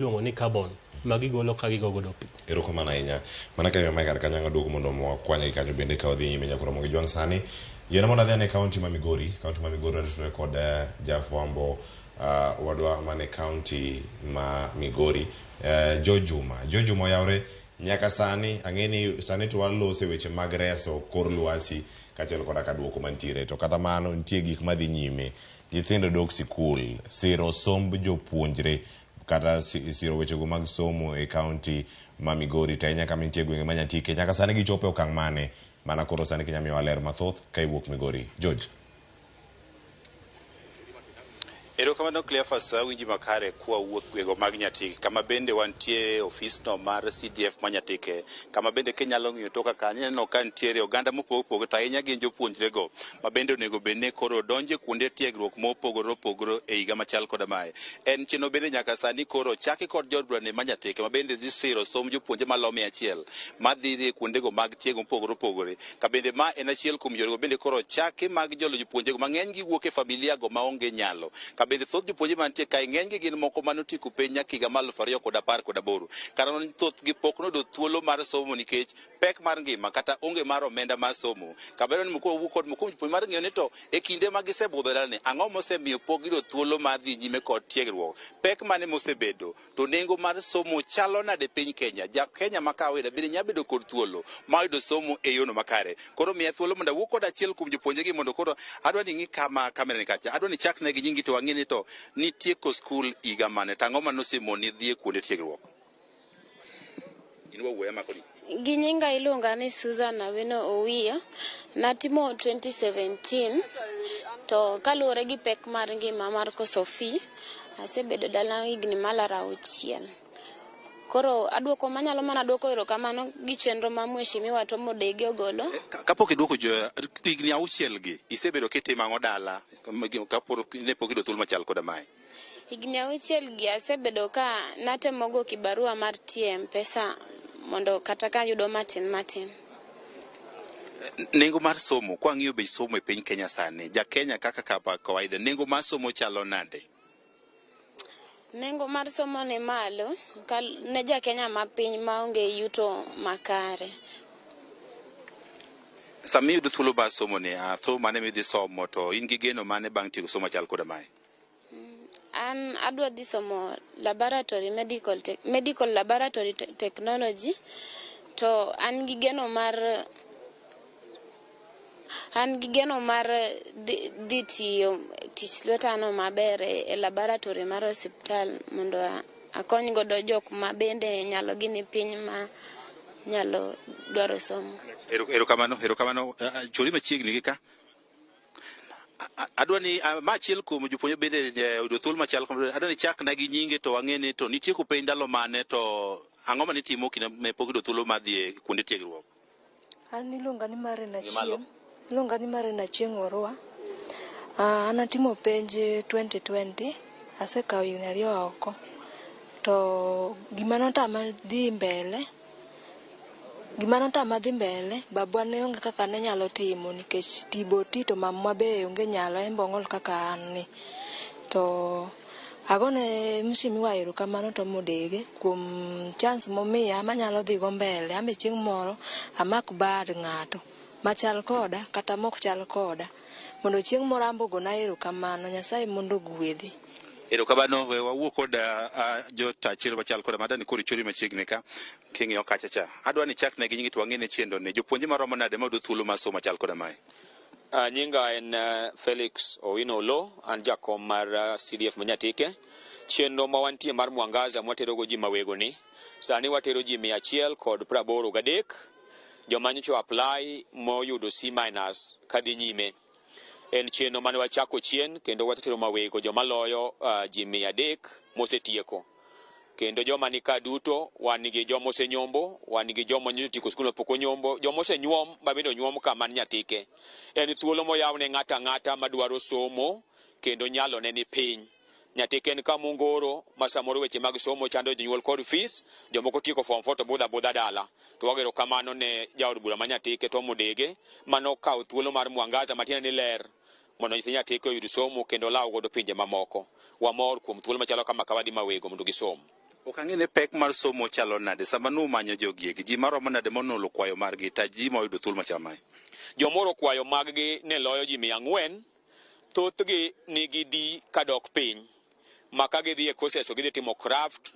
Iluongo ni carbon ma gigolo ka gigo godo pi. Erokamano ahinya. Mana ka miya kar kanyo ang' aduogo mondo wakwanygi kanyo bende ka wadhi nyime nyaka romo gi jwang' sani. Yiena mondo adhi ane kaunti ma Migori. Kaunti ma Migori waritore kod eh, jafwambo uh, wadwa mane kaunti ma Migori uh, Joe Juma. Joe Juma oyawre nyaka sani ang'e ni sani to walose weche mag reso kor lwasi kaachiel koda ka duoko mantiere to kata mano nitie gik madhi nyime. Nyithindo dok sikul, siro somb jopuonjre kata siro wechego mag somo e kaunti ma Migori to ahinya kama nitie gwenge ma Nyatike. Nyaka sani gichopo e okang' mane? Mana koro sani kinya miyowa ler mathoth ka iwuok Migori. George. Erokamano Cleophas, awinji makare kwa wuok gwego mag Nyatike kama bende wantie e ofisno mar CDF ma Nyatike kama bende kinyalo ng'iyo toka kanyo ineno ka nitiere oganda mopogore opogore to ahinya gin jopuonjrego ma bende onego bed ni koro donjo e kuonde tiegruok mopogore opogore e higa machal koda mae. En chenro bende nyaka sani koro ochaki kod jood burani ma Nyatike ma bende dhi siro somb jopuonjre maloyo 100 madhi dhi e kuondego mag tiego mopogore opogore. Ka bende ma en achiel kuom yorego bende koro ochaki mag jolo jopuonjrego ma ng'enygi wuok e familia go maonge nyalo. Ka bende thoth jopuonjre mantie kae ng'enygi gin moko mane otieko penj nyaka higa mar 2018. Kar mano thothgi pok noyudo thuolo mar somo nikech pek mar ngima kata onge mar omenda mar somo. Kabedo ni moko wuok kod moko jopuonj mar ng'eyo ni to e kinde ma gisebudho e dalani ang'o mosemiyo pok giyudo thuolo mar dhi nyime kod tiegruok. Pek mane mosebedo to nengo mar somo chalo nade e piny Kenya? Ja Kenya ma kawaida bende nyalo bedo kod thuolo mar yudo somo e yono makare. Koro miya thuolo mondo awuo kod achiel kuom jopuonjegi mondo koro adwa ni ing'i kama kamera ni kacha. Adwa ni ichakne gi nyingi to wang'e ni to nitieko skul higa mane to ang'o mane osemoni dhi e kuonde tiegruok. In wawuoya makoni. Gi nyinga iluonga ni Susan Awino Owiyo. Natimo 2017 to kaluwore gi pek mar ngima mar koso fee, asebedo dala higni malaro auchiel. Koro aduoko manyalo mana duoko erokamano gi chenro ma Mheshimiwa Tom Odegi ogolo. Kapok iduoko jo higni auchiel gi isebedo kitimo ang'o dala kapok ne pok iyudo thuolo machal koda mae? Higni auchiel gi asebedo ka natemo go kibarua mar tiyo e Mpesa mondo kata ka ayudo matin matin. Nengo mar somo, kwa ng'iyo bech somo e piny Kenya sani, ja Kenya kaka kapa kawaida, nengo mar somo chalo nade? Nengo mar somo ni malo ne ja Kenya ma piny maonge yuto makare. Sama iyudo thuolo mar somo ni, somo mane midhi somo to in gi geno mane bang' tieko somo machal koda mae? An adwa dhi somo laboratory medical, te medical laboratory te technology to an gi geno mar an gi geno mar dhi, dhi tiyo tich lwetano maber e, e laboratory mar osiptal mondo akony godo jok ma bende nyalo gi ni piny ma nyalo dwaro somo. Erokamano, erokamano. Chori machiegni gi ka. Adwa ni ma achiel kuom jopuonjre bende oyudo thuolo machal kama. Adwa ni ichakna gi nyinge to wang'e ni to nitieko penj ndalo mane to ang'o mane itimo kinde me pok iyudo thuolo mar dhi e kuonde tiegruok. An iluonga ni Maren Achieng'. Iluonga ni Maren Achieng' Orwa. An atimo penj 2020, asekawo higni ariyo oko. To gima notama dhi mbele Gima notama dhi mbele, babwa ne onge kaka ne nyalo timo nikech ti be oti to mamwa be onge nyalo en be ong'ol kaka an ni. To agone mheshimiwa erokamano Tom Odege kuom chance momiya manyalo dhi go mbele ambe chieng' moro amak bad ng'ato machal koda kata mok chal koda. Mondo chieng' moro ambe ogona erokamano, Nyasaye mondo ogwedhi. Erokamano, we wawuo kod uh, jota chiro machal koda madani koro ichori machiegni ka king'iyo kacha cha. Adwa ni chak ne gi nyingi to wang'e ne chenro ni jopuonje maromo nade ma yudo thuolo mar somo machal koda mae. Nyinga en Felix Owino Oloo, an jakom mar CDF ma Nyatike. Chenro ma wantie mar Mwangaza mwaterogo ji mawego ni, sani watero ji 183, joma nyocha apply moyudo C minus kadhi nyime. En chenro mane wachako chien kendo wasetero mawego joma loyo ji 300 mosetieko. Kendo joma ni ka duto wan gi joma osenyombo, wan gi joma nyocha otieko skul mapok onyombo, joma osenyuom ma bende onyuom ka man Nyatike. En thuolo moyaw ne ng'ato ang'ata madwaro somo kendo nyalone ni piny. Nyatike en kama ongoro ma samoro weche mag somo chando jonyuol kod fees, jomoko tieko form 4 to budho abudha dala. To wago erokamano ne jaod bura ma Nyatike Tom Odege mane okawo thuolo mar Mwangaza matiende ni ler mondo nyithi Nyatike oyud somo kendo olaw godo pinje mamoko. Wamor kuom thuolo machalo kama ka wadhi Mawego mondo gisom. Ok ang'e ni pek mar somo chalo nade sama numanyo jogi eki, ji maromo nade monolo kwayo margi to ji moyudo thuolo machal mae? Jomoro kwayo maggi ne loyo ji 400, thothgi nigi D kadok piny, ma ka gidhi e courses to gidhi timo craft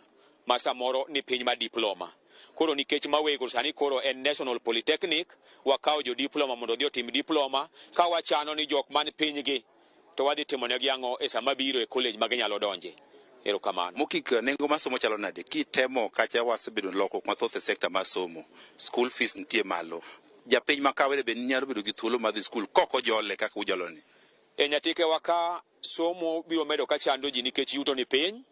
ma samoro ni piny mar diploma. Koro nikech Mawego sani koro en National Polytechnic, wakawo jo diploma mondo odhi otim diploma, ka wachano ni jok man piny gi to wadhi timo negi ang'o e sama biro e college ma ginyalo donje. Erokamano. Mogik, nengo mar somo chalo nade? Kitemo kacha wasebedo lokruok mathoth e sekta mar somo. School fees nitie malo. Japiny ma kawere be nyalo bedo gi thuolo mar dhi skul kok ojole kaka ujolo ni? E Nyatike wa ka somo biro medo ka chando ji nikech yuto ni piny.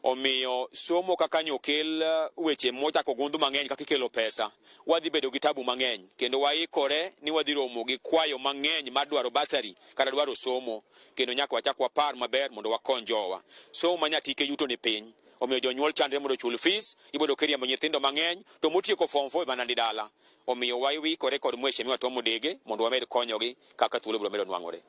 Omiyo somo kaka nyokel weche mochako gundho mang'eny kaka ikelo pesa, wadhi bedo gi tabu mang'eny kendo waikore ni wadhi romo gi kwayo mang'eny mar dwaro basari kata dwaro somo, kendo nyaka wachak wapar maber mondo wakony jowa. Somo ma Nyatike yuto ni piny, omiyo jonyuol chandre mondo ochul fees, ibodo kiriembo nyithindo mang'eny to motieko form 4 mana ni dala. Omiyo waikore kod Mheshimiwa Tom Odege mondo wamed konyogi kaka thuolo biro medo nwang'ore.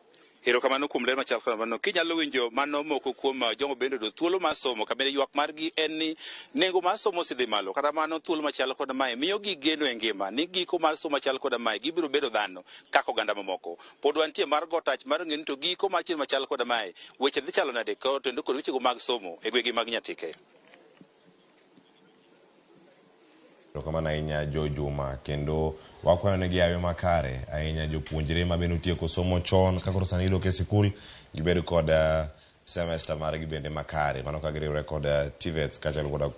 Erokamano kuom ler machal kamano. Kinyalo winjo mano moko kuom jogo bende oyudo thuolo mar somo, kabende ywak margi en ni nengo mar somo osedhi malo. Kata mano thuolo machal koda mae miyo gi geno e ngima ni giko mar somo machal koda mae gibiro bedo dhano kaka oganda mamoko. Pod wantie mar go tach mar ng'eyo ni to giko mar chieng' machal koda mae weche dhi chalo nade kendo kod wechego mag somo e gwenge mag Nyatike. Erokamano ahinya Jo Juma, kendo wakwayo negi ayo makare ahinya jopuonjre ma bende otieko somo chon ka koro sani gidok e sikul gibed kod semester margi bende makare mano ka giriwre kod TVETs kaachiel koda